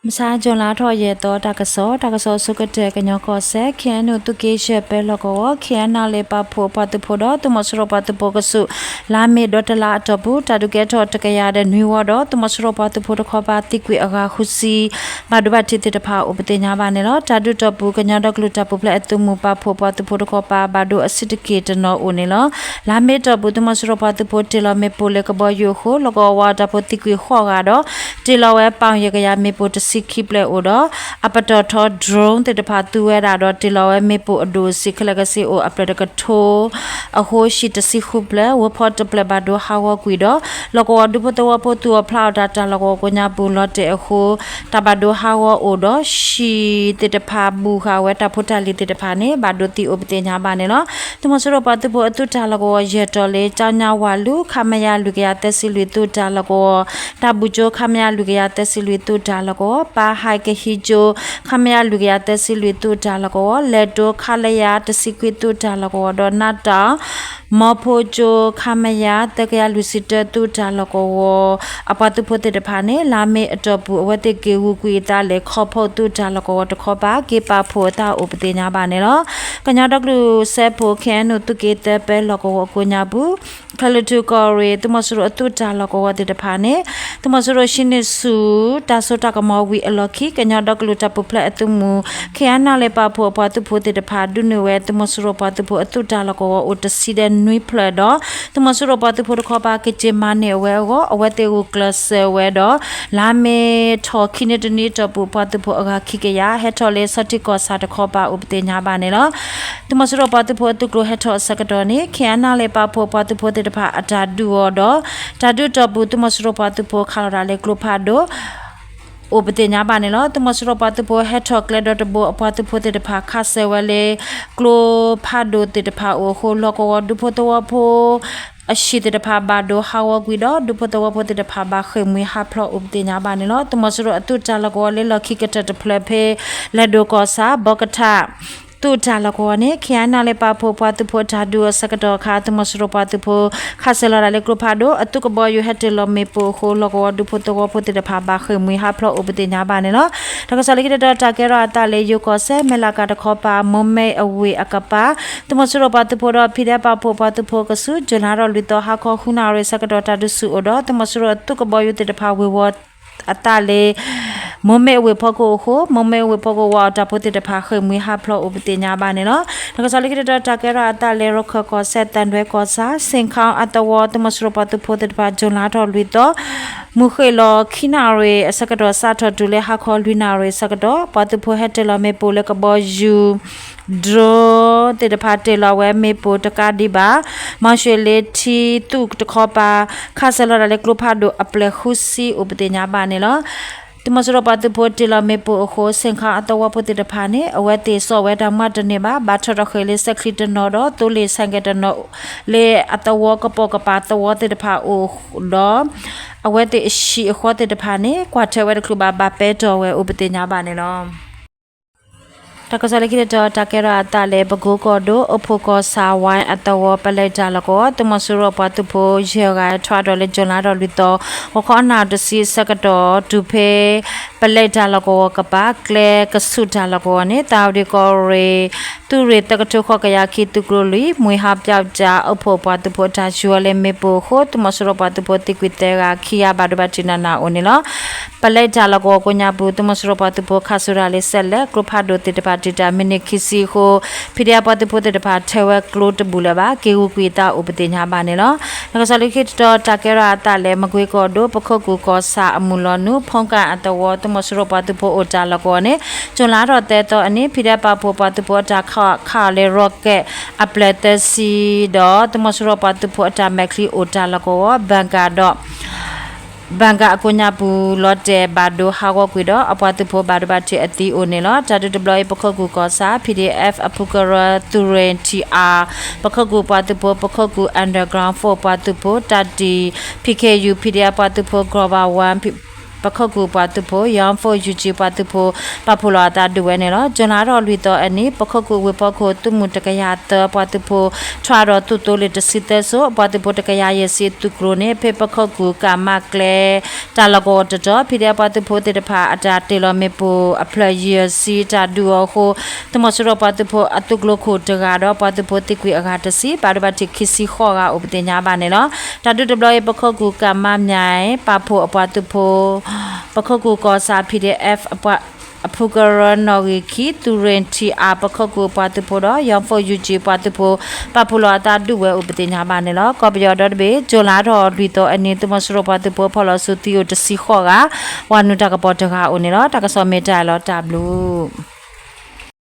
မဆါ June လါထီၣ်ယဲၢ်သီ တၢ်ကစီၣ်, တၢ်ကစီၣ်အဆိကတၢၢ် ကညီကီၢ်စဲၣ် ခ့ၣ်အဲၣ်ယူၣ် သုးက့ယဲၢ် ပၢလီၢ်ကဝီၤ ခ့ၣ်အဲၣ်ယူၣ် ပာ်ဖှိၣ်ပှၤသုးဖိဒီး သုးမီၤစိရိၤပှၤသုးဖိကဆူး လါမ့ၤဒီးတလါအတီၢ်ပူၤ တၢ်ဒုးကဲထီၣ်တကယၤဒီးနွံဝီဒီး သုးမီၤစိရိၤပှၤသုးဖိတခီပၤသံကွံာ်အဂၤဃုဆံ ဘၣ်ဒိဘၣ်ထံးသ့ၣ်တဖၣ်အိၣ်ပသ့ၣ်ညါဘၣ်န့ၣ်လီၤ. တၢ်ဒုးတီၢ်ပူၤ ကညီဒီကလုာ်တၢ်ပူၤဖျဲးအသုးမုၢ် ပာ်ဖှိၣ်ပှၤသုးဖိတခီပၤ ဘၣ်ဒိအဆံးတက့ၢ်တနီၤအိၣ်န့ၣ်လီၤ. လါမ့ၤတီၢ်ပူၤ သုးမီၤစိရိၤပှၤသုးဖိတ့ၢ်လီၤမ့ၣ်ပိၢ်လၢကဘီယူၤအဃိ လီၢ်ကဝီၤဝါအတၢ်ဖိသံကွံာ်ဃိးဂၤဒီး တ့ၢ်လီၤဝဲပၣ်ယဲၢ်ကယၤမ့ၣ်ပိၢ်တဆံခံဖျၢၣ်အိၣ်ဒီး အပတီၢ်ထီ drone သ့ၣ်တဖၣ်သူဝဲဒၣ်ဒီး တ့ၢ်လီၤဝဲမ့ၣ်ပိၢ်အဒိၣ်အဆံးခဲလၢာ်ကဆ့အိၣ်အဖျၢၣ်တကထိ အဃိ ဟံၣ်တဆံဃုဖျၢၣ် ဝၢဖီတဖျၢၣ်ဘၣ်ဒိဟးဂီၤကွံာ်ဒီး လီၢ်ကဝီၤဒူဖိသဝီဖိသူၣ်အီၣ်ဖျးအီၣ်တၢ် တၢ်လီၢ်ကဝီၤကိးညါပူၤလီၤတဲာ်အဃိ တၢ်ဘၣ်ဒိဟးဂီၤအိၣ်ဒီး ဟံၣ်သ့ၣ်တဖၣ်ဘူးဃာ်ဝဲတၢ်ဖိတၢ်လံၤသ့ၣ်တဖၣ်န့ၣ် ဘၣ်ဒိသံအိၣ်ပသ့ၣ်ညါဘၣ်န့ၣ်လီၤ. သုးမီၤစိရိၤပှၤသုးဖိအသုးတၢ်လီၢ်ကဝီၤယဲၢ်တီၤလၢ ကၠီညါဝၤလူၤ ခမရ လွံၢ်ကယၤသၢဆံလွံၢ်သုးတၢ်လီၢ်ကဝီၤ, တၢ်ဘူၣ်ကၠိ ခမရ လွံၢ်ကယၤသၢဆံလွံၢ်သုးတၢ်လီၢ်ကဝီၤ, ပၢ်ဟဲကဟံးကၠိ ခမရ လွံၢ်ကယၤသၢဆံလွံၢ်သုးတၢ်လီၢ်ကဝီၤ, လဲၤတိၤ ခလရ တဆံခွံသုးတၢ်လီၢ်ကဝီၤဒီး နးတၢ် မီဖိကၠိ ခမရ သၢကယၤလွံၢ်ဆံတၢသုးတၢ်လီၢ်ကဝီၤ အပှၤသုးဖိသ့ၣ်တဖၣ်န့ၣ် လါမ့ၤအတီၢ်ပူၤ အဝဲသ့ၣ်က့ၤဂုာ်ကွံာ်အသးလၢ ခီဖီသုးတၢ်လီၢ်ကဝီၤတခီပၤ က့ၤပာ်ဖှိၣ်အသးအိၣ်ပသ့ၣ်ညါဘၣ်န့ၣ်လီၤ. ကညီဒီကလုာ်စၢဖှိၣ် ခ့ၣ်အဲၣ်ယူၣ် သုးက့သၢ ပၢလီၢ်ကဝီၤကိးညါပူၤ ခဲလၢာ်ထူၣ်ကီၢ်ရ့ၣ် သုးမီၤစိရိၤအသုးတၢ်လီၢ်ကဝီၤသ့ၣ်တဖၣ်န့ၣ် သုးမီၤစိရိၤဟံးန့ၢ်ဆူၣ် တၢ်စိတၢ်ကမီၤဝံၤအလီၢ်ခံ ကညီဒီကလုာ်တၢ်ပူၤဖျဲးအသုးမုၢ် ခ့ၣ်အဲၣ်ယူၣ် ပာ်ဖှိၣ်အပှၤသုးဖိသ့ၣ်တဖၣ် ဒုးနုာ်ဝဲ သုးမီၤစိရိၤပှၤသုးဖိအသုးတၢ်လီၢ်ကဝီၤအိၣ်တဆံဒီးနွံဖျၢၣ်ဒီး သုးမီၤစိရိၤပှၤသုးဖိတခီပၤ က့ၤက့ၤမၤန့ၢ်အဝဲအဂီၢ် အဝဲသ့ၣ်ဂုာ်ကျဲးစၢးဝဲဒီး လါမ့ၤထီၣ်ခံနွံတနွံအတီၢ်ပူၤ ပှၤသုးဖိအဂၤခံကယၤ ဟဲထီၣ်လၢဆီထံကီၢ်ဆၣ်တခီပၤအိၣ်ပသ့ၣ်ညါဘၣ်န့ၣ်လီၤ. သုးမီၤစိရိၤပှၤသုးဖိအသုးကျိၤဟဲထီၣ်အဆၢကတီၢ်န့ၣ် ခ့ၣ်အဲၣ်ယူၣ် ပာ်ဖှိၣ်ပှၤသုးဖိသ့ၣ်တဖၣ်အတၢ်ဒုးအီၤဒီး တၢ်ဒုးတီၢ်ပူၤ သုးမီၤစိရိၤပှၤသုးဖိခးလီၤတၢ်လၢကျိဖးဒိၣ် အိၣ်ပသ့ၣ်ညါဘၣ်န့ၣ်လီၤ. သုးမီၤစိရိၤပှၤသုးဖိဟဲထီၣ်ကျဲဒီတဘိ အပှၤသုးဖိသ့ၣ်တဖၣ်ခးစၢၤဝဲလၢ ကျိဖးဒိၣ်သ့ၣ်တဖၣ်အိၣ်အဃိ လီၢ်ကဝီၤဒူဖိသဝီဖိ အဟံၣ်သ့ၣ်တဖၣ်ဘၣ်ဒိဟးဂီၤကွံာ်ဒီး ဒူဖိသဝီဖိသ့ၣ်တဖၣ်ဘၣ်ဃ့ၢ်မှံဟးဖျိးအိၣ်ပသ့ၣ်ညါဘၣ်န့ၣ်လီၤ. သုးမီၤစိရိၤအသုးတၢ်လီၢ်ကဝီၤလၢလီၢ်ခံကတၢၢ်တဖျၢၣ်ဖဲ လဲၤဒိၣ်ကီၢ်ဆၣ် ဘီကထၣ် သုးတၢ်လီၢ်ကဝီၤန့ၣ် ခ့ၣ်အဲၣ်ယူၣ် ပာ်ဖှိၣ်ပှၤသုးဖိတၢ်ဒုးအဆၢကတီၢ်အခါ သုးမီၤစိရိၤပှၤသုးဖိ ခးစၢၤလီၤတၢ်လၢကျိဖးဒိၣ် အသုးကဘီယူၤဟဲတ့ၢ်လီၤမ့ၣ်ပိၢ်အဃိ လီၢ်ကဝီၤဒူဖိသဝီဖိသ့ၣ်တဖၣ် ဘၣ်ဃ့ၢ်မှံဟးဖျိးအိၣ်ပသ့ၣ်ညါဘၣ်န့ၣ်လီၤ. တၢ်ကစီၣ်လၢခံတတီၤ တၢ်ကဲထီၣ်အသးလၢယိၤကီၢ်စဲၣ် မဲၢ်လးကၤတခီပၤ မိၢ်မဲၣ်အဝ့ၢ်အကပၤ သုးမီၤစိရိၤပှၤသုးဖိဒီး ဖံးဒဲးပာ်ဖှိၣ်ပှၤသုးဖိကဆူး ကၠူၤလါထီၣ်လွံၢ်သီ ဟါခီဃုနၣ်ရံၣ်အဆၢကတီၢ် တၢ်ဒုးဆူၣ်အိၣ်ဒီး သုးမီၤစိရိၤအသုးကဘီယူၤသ့ၣ်တဖၣ်ဝ့ၤဝီၤ အသးလၢ မိၢ်မဲၣ်အဝ့ၢ်ဖီခိၣ်အဃိ မိၢ်မဲၣ်အဝ့ၢ်ဖီခိၣ်ဝးအီၣ်တၢ်ဖိသ့ၣ်တဖၣ် ဃ့ၢ်မှံဟးဖျိးအိၣ်ပသ့ၣ်ညါဘၣ်န့ၣ်လီၤ. တၢ်ကစီၣ်လၢခံတတီၤ တၢ်ကဲထီၣ်အသးလၢ ရခၢၣ်ကီၢ်စဲၣ် သံတွဲကီၢ်ဆၣ် စ့ၣ်ခီအသဝီ သုးမီၤစိရိၤပှၤသုးဖိသ့ၣ်တဖၣ် ကၠူၤလါထီၣ်လွံၢ်သီ မုၢ်ဃ့ၢ်လီၤခံနၣ်ရံၣ်အဆၢကတီၢ် စးထီၣ်တုၤလၢဟါခီလွံၢ်နၣ်ရံၣ်အဆၢကတီၢ် ပှၤသုးဖိဟဲတ့ၢ်လီၤမ့ၣ်ပိၢ်လၢကဘီယူၤ drone သ့ၣ်တဖၣ်တ့ၢ်လီၤဝဲမ့ၣ်ပိၢ်တကးဒံးဘၣ် မီၤၡဲးလ့ထံသုးတခီပၤ ခးစၢၤလီၤတၢ်လၢကျိဖးဒိၣ်အပျဲၢ်ဃုဆံအိၣ်ပသ့ၣ်ညါဘၣ်န့ၣ်လီၤ. သုးမီၤစိရိၤပှၤသုးဖိတ့ၢ်လီၤမ့ၣ်ပိၢ်အဃိ စ့ၣ်ခီအသဝီဖိသ့ၣ်တဖၣ်န့ၣ် အဝဲသ့ၣ်စိာ်ဝဲတၢ်မၤတန့ၢ်ဘၣ် ဘၣ်ထီၣ်ထီၣ်ဃ့ၢ်လၢစဲးချံတနီၤဒီး သိလ့ၣ်ဆဲးကဲးတနီၤ လၢအသဝီကပိာ်ကပၤသဝီသ့ၣ်တဖၣ်အအိၣ်ဒီး အဝဲသ့ၣ်အဟံၣ်အဃီသ့ၣ်တဖၣ်န့ၣ် ကွၢ်ထွဲဝဲတချုးဘၣ် ဘၣ်ပဲတြီဝဲအိၣ်ပသ့ၣ်ညါဘၣ်န့ၣ်လီၤ. တၢ်ကစီၣ်လၢခံတတီၤ တၢ်ကဲထီၣ်အသးလၢ ပကိကီၢ်ဒိၣ် အိၣ်ဖှိၣ်ကီၢ်ဆၣ်ဝဲအသဝီ ပလဲၤတၢ်လီၢ်ကဝီၤ သုးမီၤစိရိၤပှၤသုးဖိယဲၢ်ဂၤ ထွဲဒီးလၢ ကၠူၤလါထီၣ်လွံၢ်သီ ဂီၤခီနၣ်ရံၣ်တဆံအဆၢကတီၢ် တုၤဖဲ ပလဲၤတၢ်လီၢ်ကဝီၤကပၤ ကျဲကဆူးတၢ်လီၢ်ကဝီၤန့ၣ် သၣ်ဝဒံၣ်ကီၢ်ရ့ၣ် သုးရ့ၣ်သၢကထိဃိးကယၤခံ သုးကျိၤလွံၢ် မှံဟါပၠီကၠါ အိၣ်ဖှိၣ်ပှၤသုးဖိတၢ်ယူၤဝဲလၢမ့ၣ်ပိၢ်အဃိ သုးမီၤစိရိၤပှၤသုးဖိသံကွံာ်သၢဂၤ ခံဂၤဘၣ်ဒိဘၣ်ထံးနးနးအိၣ်န့ၣ်လီၤ. ပလဲၤတၢ်လီၢ်ကဝီၤကိးညါပူၤ သုးမီၤစိရိၤပှၤသုးဖိခးစိာ်တၢ်လၢစဲးလဲး ကျိဖးဒိၣ်သ့ၣ်တဖၣ် တုၤတၢ်မံးနံးခံဆံအဃိ ဖံးဒဲးပှၤသုးဖိသ့ၣ်တဖၣ် ထဲဝဲကျိတဘူၣ်လၢၤဘၣ် က့ၤဂုာ်ကွံာ်အသးအိၣ်ပသ့ၣ်ညါဘၣ်န့ၣ်လီၤ. တၢ်ကစီၣ်လၢခံတတီၤ တၢ်ကဲထီၣ်အသးလၢ မကွ့ကီၢ်ဒိၣ် ပခိၣ်ကူၣ်ကီၢ်ဆၣ်အမုၢ်လီၤနုာ် ဖီကၣ်အသဝီ သုးမီၤစိရိၤပှၤသုးဖိအိၣ်တၢ်လီၢ်ကဝီၤန့ၣ် ကၠူၤလါထီၣ်သၢသီအနံၤ ဖံးဒဲးပာ်ဖှိၣ်ပှၤသုးဖိအတၢ်ခးအီၣ်လၢ rocket အပျဲၢ်သၢဆံဒီး သုးမီၤစိရိၤပှၤသုးဖိအတၢ်မဲာ်ချံအိၣ်တၢ်လီၢ်ကဝီၤ ဘၣ်ကၣ်ဒီး ဘၣ်ကၣ်အကိးညါပူၤလီၤတဲာ်ဘၣ်ဒိဟးဂီၤကွံာ်ဒီး အပှၤသုးဖိဘၣ်ဒိဘၣ်ထံးအသံအိၣ်န့ၣ်လီၤ. တၢ်ဒုးတဘျီအံၤ ပခိၣ်ကူၣ်ကီၢ်ဆၣ် ဖံးဒဲးအ့ၣ် အဖုကရၢ သုးရ့ၣ်ထံးအါ ပခိၣ်ကူၣ်ပှၤသုးဖိ ပခိၣ်ကူၣ် underground force ပှၤသုးဖိ တၢ်တံၢ် ဖံးခ့ၣ်ယူၣ် ဖံးဒဲးအပှၤသုးဖိ ကီၢ်ဘၣ်ဝၣ် ပခိၣ်ကူၣ်ပှၤသုးဖိ Young Force U G ပှၤသုးဖိ ပာ်ဖှိၣ်လီၤအသးဒုးဝဲန့ၣ်လီၤ. ကၠူၤလါထီၣ်လွံၢ်သီအနံၤ ပခိၣ်ကူၣ်ဝ့ၢ်ဖီခိၣ် သုးမုၢ်တကယၤသၢ ပှၤသုးဖိ ထွဲဒီးသုးသိလ့ၣ်တဆံသၢစိ ပှၤသုးဖိတကယၤယဲၢ်ဆံသုးကျိၤန့ၣ် ဖဲပခိၣ်ကူၣ်ကးမးကျဲ တၢ်လီၢ်ကဝီၤတတီၤ ဖံးဒဲးပှၤသုးဖိသ့ၣ်တဖၣ် အတၢ်တ့ၢ်လီၤမ့ၣ်ပိၢ်အဖျၢၣ်ယဲၢ်ဆံ တၢ်ဒုးအီၤအဃိ သုးမီၤစိရိၤပှၤသုးဖိအသုးကျိၤခိၣ်တဂၤဒီး ပှၤသုးဖိသံကွံာ်အဂၤတဆံ ဘၣ်ဒိဘၣ်ထံးခံဆံဃိးဂၤအိၣ်ပသ့ၣ်ညါဘၣ်န့ၣ်လီၤ. တၢ်ဒုးတဘျီအံၤ ပခိၣ်ကူၣ်ကးမးမၠဲၣ် ပာ်ဖှိၣ်အပှၤသုးဖိ ပခိၣ်ကူၣ်ကီၢ်ဆၣ် P D F အဖုကရၢနီၣ်ဂံၢ်ခံ သုးရ့ၣ်ထံးအါ ပခိၣ်ကူၣ်အပှၤသုးဖိဒီး Young Force U G ပှၤသုးဖိ ပာ်ဖှိၣ်လီၤအသးဒုးဝဲအိၣ်ပသ့ၣ်ညါဘၣ်န့ၣ်လီၤ. ကီၢ်ပယီၤဒီတဘ့ၣ် ကၠူၤလါထီၣ်လွံၢ်သီအနံၤ သုးမီၤစိရိၤပှၤသုးဖိဖီၣ်လီၤဆူသံအိၣ်တဆံဃိးဂၤ ဝၤနုာ်တၢ်ကပီၤတဂၤအိၣ်န့ၣ်လီၤ. တၢ်ကစီၣ်မ့ၢ်တၢ်အံၤလီၤ တၢ်ဘျုး